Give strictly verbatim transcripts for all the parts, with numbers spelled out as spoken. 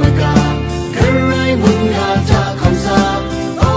Maga, Karai mungga hta hkawm sa, o,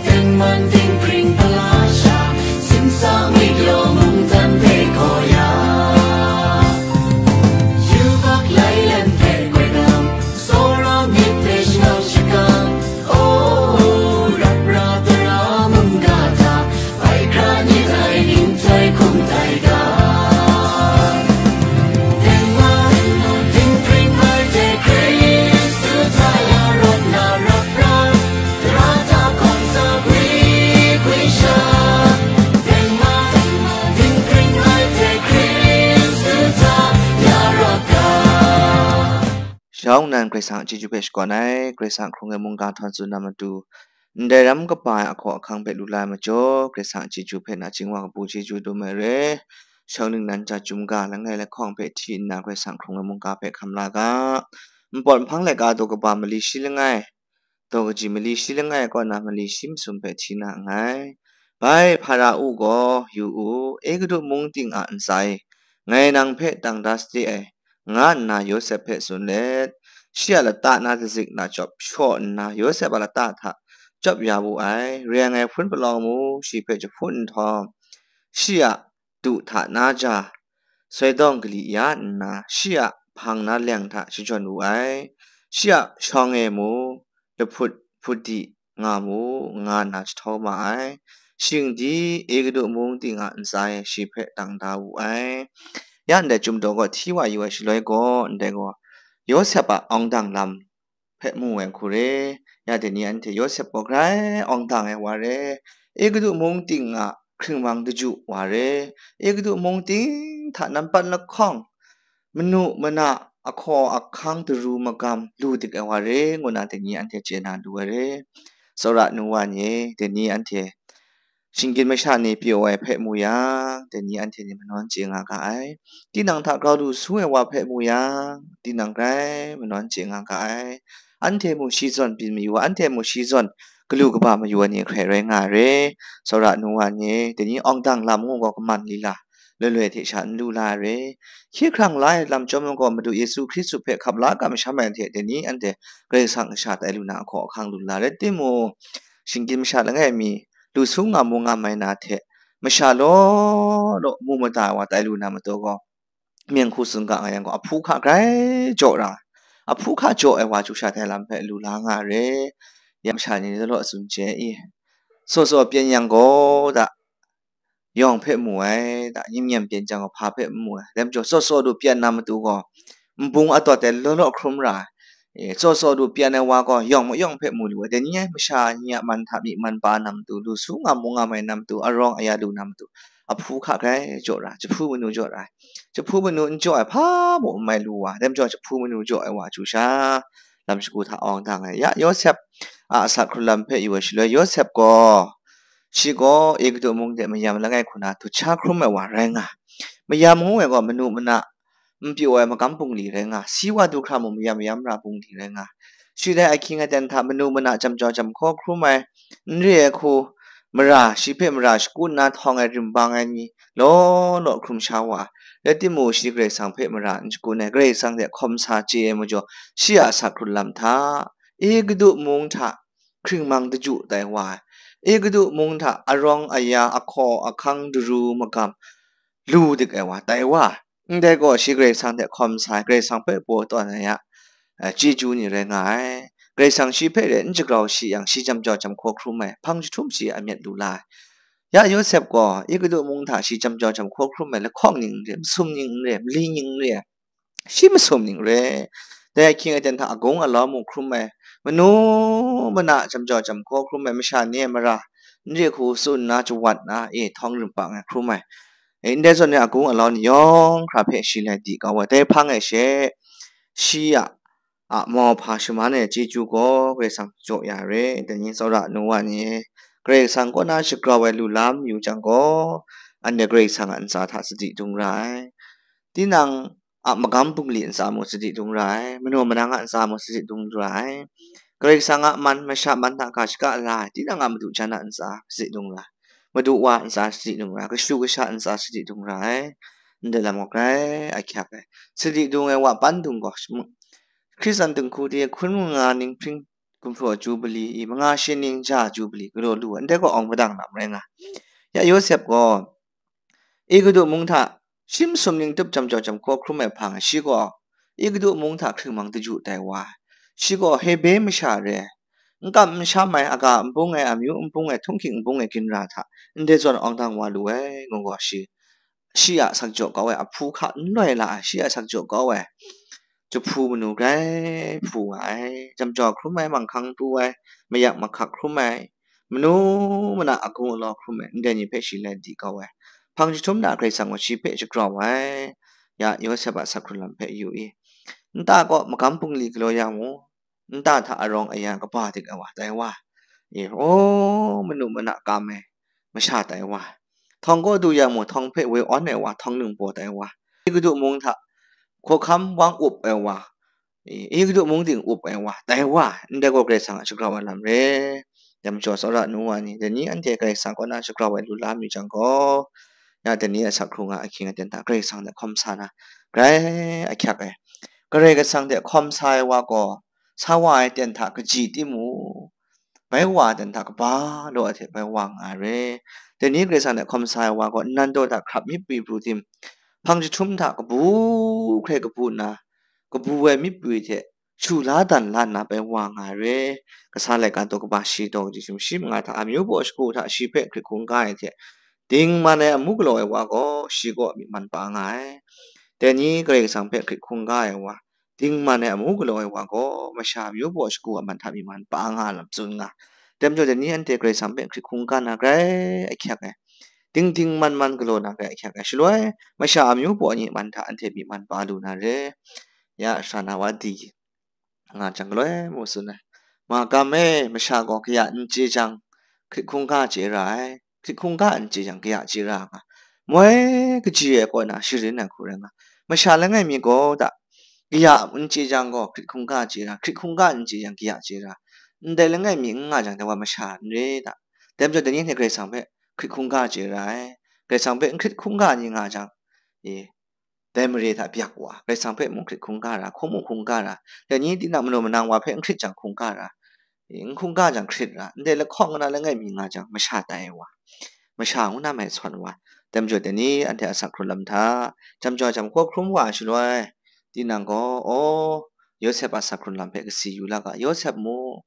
tengman tingpring pala sha, simsa ngwit law mungdan hpe gaw ya. Yubak lai len hpe goi nang, tsawra myit hpe shangau shakang, o, rap ra tara mungga hta, bai hkra ni tai ning tai hkum tai ga. Tengman, tingpring ai hte Hkristu hta la rawt na rap ra, tara hta hkawm sa gwi gwi sha. Tengman, tingpring ai hte Hkristu hta la rawt ga. Shawng nan Karai Kasang a chyeju hpe shakawn ai, Karai Kasang hkrung ai mungga htawn tsun na matu, ndai ram kaba ai ahkaw ahkang hpe lu la ai majaw, Karai Kasang a chyeju hpe nachying wa kabu chyeju dum ai re. Shawng ningnan ja chyum ga langai lahkawng hpe hti nna Karai Kasang hkrung ai mungga hpe hkam la ga. Npawt nhpang laika daw kaba mali shi langai, daw kaji mali shi langai kaw na mali shi masum hpe hti na nngai. Bai, Hpara-u gaw, yu u, Egutu mung ting a ntsa e, ngai nang hpe tang da sade ai, nga nna Yawsep hpe tsun let, shi a lata na dazik na chyawp shaw nna Yawsep a lata hta chyawp ya wu ai. Re ai ngai hpun palawng mu, shi hpe jahpun nhtawm, shi a du hta na ja, soi dawng kali ya nna, shi a hpang na leng hta shajawn wu ai. Shi a shawng e mu, lahput hput di nga mu, nga nna jahtau ma ai. Shing di Egutu mung ting a ntsa e shi hpe tang da wu ai. Ya ndai chyum daw gaw hti wa yu ai shaloi gaw, ndai gaw Yawsep a awng dang lam hpe mu ai hku re. Ya dai ni anhte Yawsep gaw grai awng dang ai wa re, Egutu mung ting a hkringmang daju wa re, Egutu mung ting hta nampat lahkawng, manu mana, ahkaw ahkang, daru magam lu dik ai wa re, ngu na dai ni anhte chye na lu ai re. Tsawra nu wa ni e, dai ni anhte shinggyim masha ni pyaw ai hpe mu yang, dai ni anhte ni manawn chye nga ga ai. Tinang hta grau lu su ai wa hpe mu yang, tinang grai manawn chye nga ga ai. Anhte mung shi zawn byin mayu ai, anhte mung shi zawn galu kaba mayu ai ni hkrai rai nga ai re. Tsawra nu wa ni e, dai ni awng dang lam ngu gaw kaman lila, loi loi hte sha n lu la ai re. Hkye hkrang la ai lam chyawm gaw Madu Yesu Hkristu hpe hkap la ga masham ai hte dai ni anhte Karai Kasang kasha tai lu na ahkaw ahkang lu la, rai timung, shinggyim masha langai mi lu su nga mu nga mai na hte masha law law mu mada ai wa tai lu na matu gaw, myen hku tsun ga nga yang gaw, ahpu hka grai jaw ra, ahpu hka jaw ai wa chyu sha tai lam hpe lu la nga ai re. Ya masha ni law law tsun chye i, tsaw tsaw pyan yang gaw, da, yawng hpe mu ai, da, yin myen pyan jang gaw, hpa hpe n mu ai. Dai majaw, tsaw tsaw du pyan na matu gaw, nbung atawt ai law law hkrum ra ai. E, tsaw tsaw du pyan ai wa gaw, yawng mayawng hpe mu lu ai. Dai ni ai masha ni a man hta myi man pa na matu, lu su nga mu nga mai na matu, arawng aya lu na matu, ahpu hka grai jaw ra, jahpu manu jaw ra ai. Jahpu manu n jaw ai hpa mung n mai lu wa, dai majaw jahpu manu jaw ai wa chyu sha, lam shagu hta awng dang ai. Ya, Yawsep a asak hkrun lam hpe yu ai shaloi, Yawsep gaw, shi gaw Egutu mung de mayam langai hku na dut sha hkrum ai wa rai nga. Mayam ngu ai gaw manu mana, n pyaw ai magam bungli rai nga, si wa du hkra mung mayam mayam ra bungli rai nga. Shi dai ahkying aten hta manu mana jam jau jam hkaw hkrum ai, n re ai hku, mara, shi hpe mara shakun nna htawng ai rim bang ai ni law law hkrum sha wa, rai timung, shi Karai Kasang hpe mara n shakun ai, Karai Kasang hte hkawm sa chye ai majaw, shi a asak hkrun lam hta, Egutu mung hta hkringmang daju tai wa ai, Egutu mung hta arawng aya, ahkaw ahkang, daru magam lu dik ai wa tai wa, ndai gaw shi Karai Kasang hte hkawm sa ai, Karai Kasang hpe paw tawn ai a, eh, chyeju ni rai nga ai. Karai Kasang shi hpe re n jagrau shi yang, shi jam jau jam hkaw hkrum ai, hpang jahtum shi a myit lu la ai. Ya Yawsep gaw Egutu mung hta shi jam jau jam hkaw hkrum ai, lahkawng ning n re, masum ning n re, mali ning n re, shi masum ning re, dai ahkying aten hta agung alau mung hkrum ai, manu mana jam jau jam hkaw hkrum ai, masha ni e mara n re hku tsun nna, jawat nna, e, htawng rim bang ai hkrum ai. E, ndai zawn e agung alau ni yawng hkra hpe shi lai di kau ai. Dai hpang e she, shi a, a mau hpa shaman ai chyeju gaw Karai Kasang jaw ya re. Dai ni tsawra nu wa ni, Karai Kasang kaw na shagrau ai lu lam yu jang gaw, anhte Karai Kasang a ntsa hta sadi dung ra ai. Tinang a magam bungli ntsa mung sadi dung ra ai, manu manang a ntsa mung sadi dung ra ai. Karai Kasang a man, masha man hta ga shaga la ai, tinang a madu jan a ntsa sadi dung ra ai, madu wa ntsa sadi dung ra ai, kashu kasha ntsa sadi dung ra ai. Ndai lam gaw grai ahkyak ai. Sadi dung ai wa pandung gaw, Hkristan dinghku de hkun manga ning hpring gumhpraw Jubili i, manga shi ning ja Jubili galaw lu ai, ndai gaw awng padang lam rai nga. Ya Yawsep gaw Egutu mung hta shi masum ning tup jam jau jam hkaw hkrum ai hpang, shi gaw Egutu mung hta hkring mang daju tai wa ai. Shi gaw Hebre masha re ai, n kam n sham ai, aga n bung ai, amyu n bung ai, htunghking n bung ai ginra hta ndai zawn awng dang wa lu ai, ngu gaw shi, shi a sakjaw kau ai ahpu hka n loi la ai, shi a sakjaw kau ai jahpu manu grai hpu nga ai, jam jau hkrum ai, manghkang pru ai, mayak mahkak hkrum ai, manu mana agung alaw hkrum ai, ndai ni hpe shi lai di kau ai. Hpang jahtum na Karai Kasang gaw shi hpe shagrau ai. Ya Yawsep a sak hkrun lam hpe yu i, nta kaw magam bungli galaw ya mu, nta hta arawng aya kaba dik ai wa, tai wa, e, o, manu mana kam ai masha tai wa, htawng kaw du ya mu, htawng hpe woi awn ai wa, htawng ningbaw tai wa, Egutu mung hta hkawhkam wang up ai wa, e, Egutu mung ting up ai wa, tai wa, ndai gaw Karai Kasang a shagrau ai lam re. Dai majaw tsawra nu wa ni, dai ni anhte Karai Kasang kaw na shagrau ai lu la mi jang gaw, ya dai ni a sak hkrung a ahkying aten hta Karai Kasang hte hkawm sa na, grai ahkyak ai. Karai Kasang hte hkawm sa ai wa gaw, sa wa ai ten hta kaji timung, bai wa ai ten hta kaba law ai hte bai wa nga ai re. Dai ni Karai Kasang hte hkawm sa ai wa gaw, nnan daw hta hkrap myit pwi pru tim, hpang jahtum hta kabu hkrai kabu nna, kabu ai myit pwi hte shu la dan la nna bai wa nga ai re. Kasa laika daw kaba shi daw kaji sumshi manga hta amyu baw shagu hta shi hpe hkrit hkungga ai hte, dingman ai amu galaw ai wa gaw shi kaw myi man pa nga ai. Dai ni Karai Kasang hpe hkrit hkungga ai wa, dingman ai amu galaw ai wa gaw masha amyu baw shagu a man hta myi man pa nga lam tsun nga. Dai majaw dai ni anhte Karai Kasang hpe hkrit hkungga na grai ahkyak ai, dingding man man galaw na grai ahkyak ai. Shaloi masha amyu baw ni man hta anhte myi man pa lu na re. Ya, sara na wa di nga jang galoi mu tsun ai. Magam e, masha gaw kaya n chye jang, hkrit hkungga chye ra ai, hkrit hkungga n chye jang, kaya chye ra nga. Moi kaji e kaw na sharin ai hku rai nga. Masha langai mi gaw da, kaya n chye jang gaw hkrit hkungga chye ra, hkrit hkungga n chye jang, kaya chye ra. Ndai langai mi n nga jang, dai wa masha n re da. Dai majaw dai ni hte Karai Kasang hpe hkrit hkungga chye ra ai. Karai Kasang hpe n hkrit hkungga ni nga jang, e, dai mare hta byak wa, Karai Kasang hpe mung hkrit hkungga ra, hkungmung hkungga ra, dai ni tinang manu manang wa hpe n hkrit jang hkungga ra, n hkungga jang hkrit ra, ndai lahkawng na langai mi nga jang, masha tai ai wa, masha ngu na mai sawn wa, dai majaw dai ni anhte a sak hkrun lam hta, jam jau jam hkaw hkrum wa ai shaloi, tinang gaw, aw, Yawsep a sak hkrun lam hpe kasi yu la ga, Yawsep mu,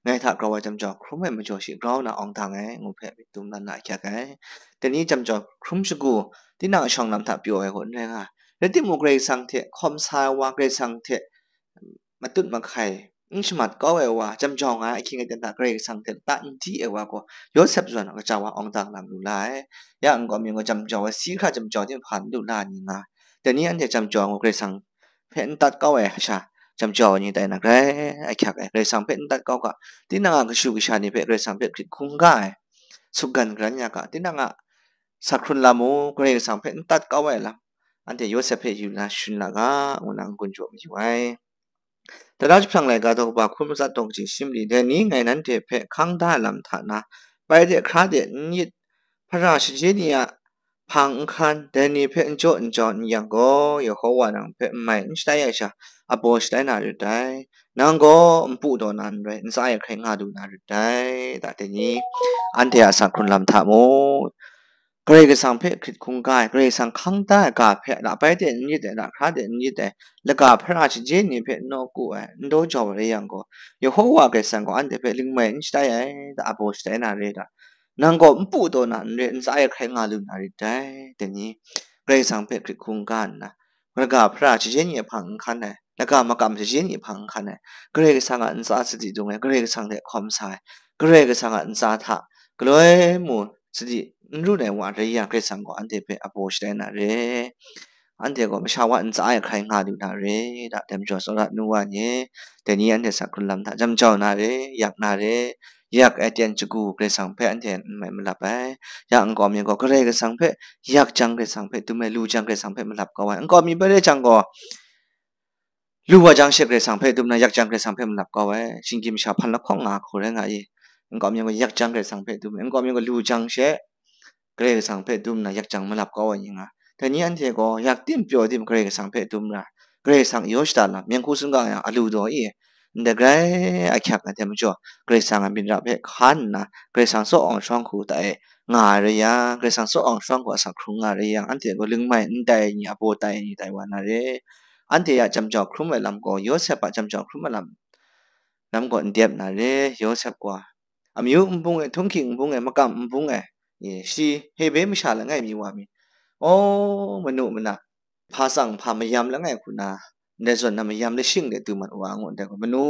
ngai hta grau ai jam jau hkrum ai majaw shi grau na awng dang ai, ngu hpe myit dum lan na ahkyak ai. Dai ni jam jau hkrum shagu, tinang a shawng lam hta pyaw ai gaw n rai nga. Rai timung, Karai Kasang hte hkawm sa ai wa, Karai Kasang hte matut mahkai n shamat kau ai wa, jam jau nga ai ahkying aten hta Karai Kasang hte lata n di ai wa gaw, Yawsep zawn a kaja wa awng dang lam lu la ai. Ya nkau mi gaw jam jau ai si hkra jam jau ting hpa n lu la ni nga. Dai ni anhte jam jau ai gaw Karai Kasang hpe n tat kau ai sha, jam jau ai ni tai na grai ahkyak ai. Karai Kasang hpe n tat kau ga, tinang a kashu kasha ni hpe Karai Kasang hpe hkrit hkungga ai, sukgan garan ya ga, tinang a sak hkrun lam mung Karai Kasang hpe n tat kau ai lam, anhte Yawsep hpe yu na shun la ga, ngu na n-gun jaw mayu ai. Tara jahprang laika daw kaba hkun matsat daw kaji shi mali, dai ni ngai nanhte hpe hkang da ai lam hta na, pai de, hkra de, n yit, hpara shaje ni a hpang n hkan, dai ni hpe n jaw n jau n yang gaw, Yehova nang hpe n mai n shatai ai sha, abaw shatai na rit dai. Nang gaw npu taw na n rai, ntsa e hkrai nga lu na rit dai. Da, dai ni anhte a sak hkrun lam hta mung, Karai Kasang hpe hkrit hkungga ai, Karai Kasang hkang da ai ga hpe, la pai de n yit ai, la hkra de n yit ai, laga hpara shaje ni hpe nawku ai, n daw jau ai rai yang gaw, Yehova Karai Kasang gaw anhte hpe ling mai n shatai ai, da, abaw shatai na re da. Nang gaw npu taw na n re, ntsa e hkrai nga lu na rit dai. Dai ni, Karai Kasang hpe hkrit hkungga nna, laga hpara shaje ni hpang n hkan ai, laga makam shaje ni hpang n hkan ai, Karai Kasang a ntsa sadi dung ai, Karai Kasang hte hkawm sa ai, Karai Kasang a ntsa hta galoi mu sadi n run ai wa rai yang, Karai Kasang gaw anhte hpe abaw shatai na re. Anhte gaw masha wa ntsa e hkrai nga lu na re, da, dai majaw tsawra nu wa ni, dai ni anhte sak hkrun lam hta jam jau na re, yak na re, yak ai ten shagu Karai Kasang hpe anhte n mai malap ai. Ya nkau mi gaw Karai Kasang hpe yak jang, Karai Kasang hpe dum ai, lu jang Karai Kasang hpe malap kau ai. Nkau mi bai rai jang gaw, lu wa jang she Karai Kasang hpe dum na, yak jang Karai Kasang hpe malap kau ai. Shinggyim masha hpan lahkawng nga hku rai nga i. Nkau mi gaw yak jang Karai Kasang hpe dum ai. Nkau mi gaw lu jang she Karai Kasang hpe dum na, yak jang malap kau ai ni nga. Dai ni anhte gaw yak tim pyaw tim Karai Kasang hpe dum ra, Karai Kasang yaw shada lam, myen hku sumgang yang alu daw i, ndai grai ahkyak ai hte majaw, Karai Kasang a myit ra hpe hkan nna, Karai Kasang tsaw awng shawng hku tai nga ai rai yang, Karai Kasang tsaw awng shawng hku asak hkrung nga rai yang, anhte gaw lingmai n tai ai ni, abaw tai ai ni tai wa na re. Anhte a jamjau hkrum ai lam gaw, Yawsep a jamjau hkrum ai lam, lam gaw n dep na re. Yawsep gaw amyu nbung e, htunghking nbung e, makam nbung e, e, shi Hebre masha langai mi wa mi, aw, manu mana, hpa tsang hpa mayam langai hku na, ndai zawn na mayam lashing de du mat wa, ngu ndai gaw, manu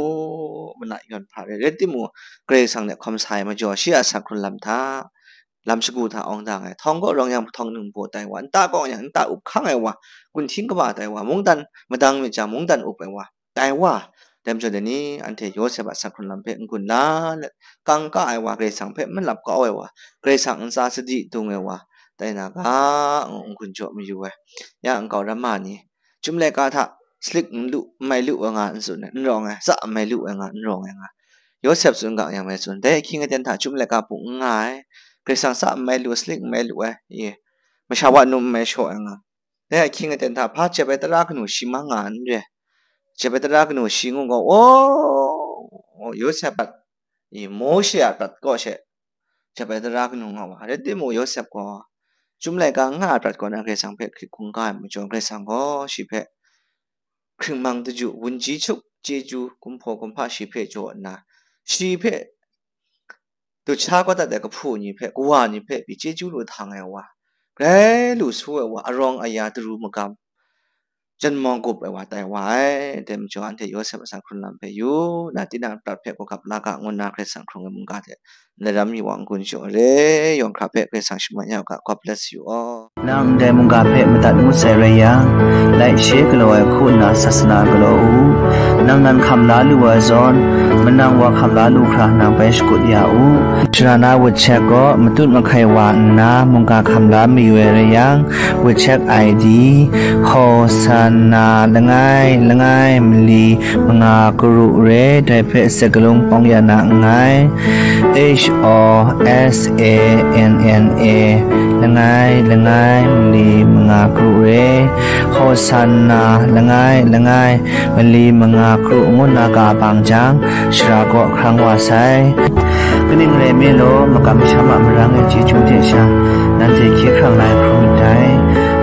mana yawn hpa re. Rai timung, Karai Kasang de hkawm sa ai majaw, shi a asak hkrun lam hta, lam shagu hta awng dang ai, htawng kaw rawng yang, htawng ningbaw tai wa, nta kaw yang, nta up hkang ai wa, kunhting kaba tai wa, mungdan madang myit jang, mungdan up ai wa, tai wa. Dai majaw dai ni, anhte Yawsep a asak hkrun lam hpe n-gun la let, kangka ai wa, Karai Kasang hpe malap kau ai wa, Karai Kasang ntsa sadi dung ai wa, tai na ga, ngu n-gun jaw mayu ai. Ya nkau rama ni, Chyum laika hta salik n lu, n mai lu ai nga n tsun ai, n rawng ai, tsa n mai lu ai nga n rawng ai nga. Yawsep tsun ga yang mai tsun, dai ahkying aten hta chyum laika pung n nga ai, Karai Kasang tsa n mai lu, salik n mai lu ai, e, masha wa num n mai shaw ai nga. Dai ahkying aten hta hpa jep ai tara kanu shi mang nga ai n re. Jep ai tara kanu shi ngu gaw, o, Yawsep prat, i, Mawshe a prat kaw she jep ai tara kanu nga wa. Rai timung, Yawsep gaw chyum laika n nga ai prat kaw na Karai Kasang hpe hkrit hkungga ai majaw, Karai Kasang gaw shi hpe hkringmang daju, wunji chup, chyeju, kumhpaw kumhpa shi hpe jaw nna, shi hpe dut sha kau dat ai kahpu ni hpe, kawa ni hpe pyi chyeju lu htang ai wa, grai lu su ai wa, arawng aya daru magam, janmawng gup ai wa tai wa ai. Dai majaw, anhte Yawsep a asak hkrun lam hpe yu nna, tinang prat hpe gawgap la ga, ngu nna Karai Kasang hkrung ai mungga hte n-, laram mi wa n-gun jaw ai re. Yawng hkra hpe Karai Kasang shaman ya u ga. God bless you all. Nang ndai mungga hpe madat ngut sai rai yang, like, share galaw ai hku nna sasana galaw u. Nang nan hkam la lu ai zawn, manang wa hkam la lu hkra nang bai shakut ya u. Sara na WeChat gaw matut mahkai wa nna mungga hkam la mayu ai rai yang, WeChat I D, Hosanna langai langai mali manga karu re, dai hpe sakalung pawng ya na nngai. H O S A N N A, langai langai mali manga karu re, Hosanna langai langai mali manga karu ngu nna ga bang jang, sara kaw hkrang wa sai. Kaning rai nme law, makam masham a marang e chyeju hte sha, nanhte hkye hkrang la ai hkrum myit dai.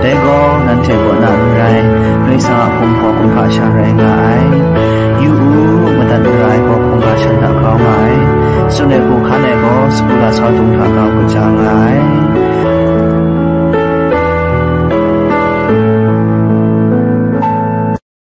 Dai gaw, nanhte kaw na n rai, Karai Kasang a hpung hpaw kumhpa sha rai nga ai. Yu u, madat mara ai gaw hkungga shan hta grau nga ai. Tsun ai hku hkan ai gaw, sagu lasau dung hta grau kaja nga ai.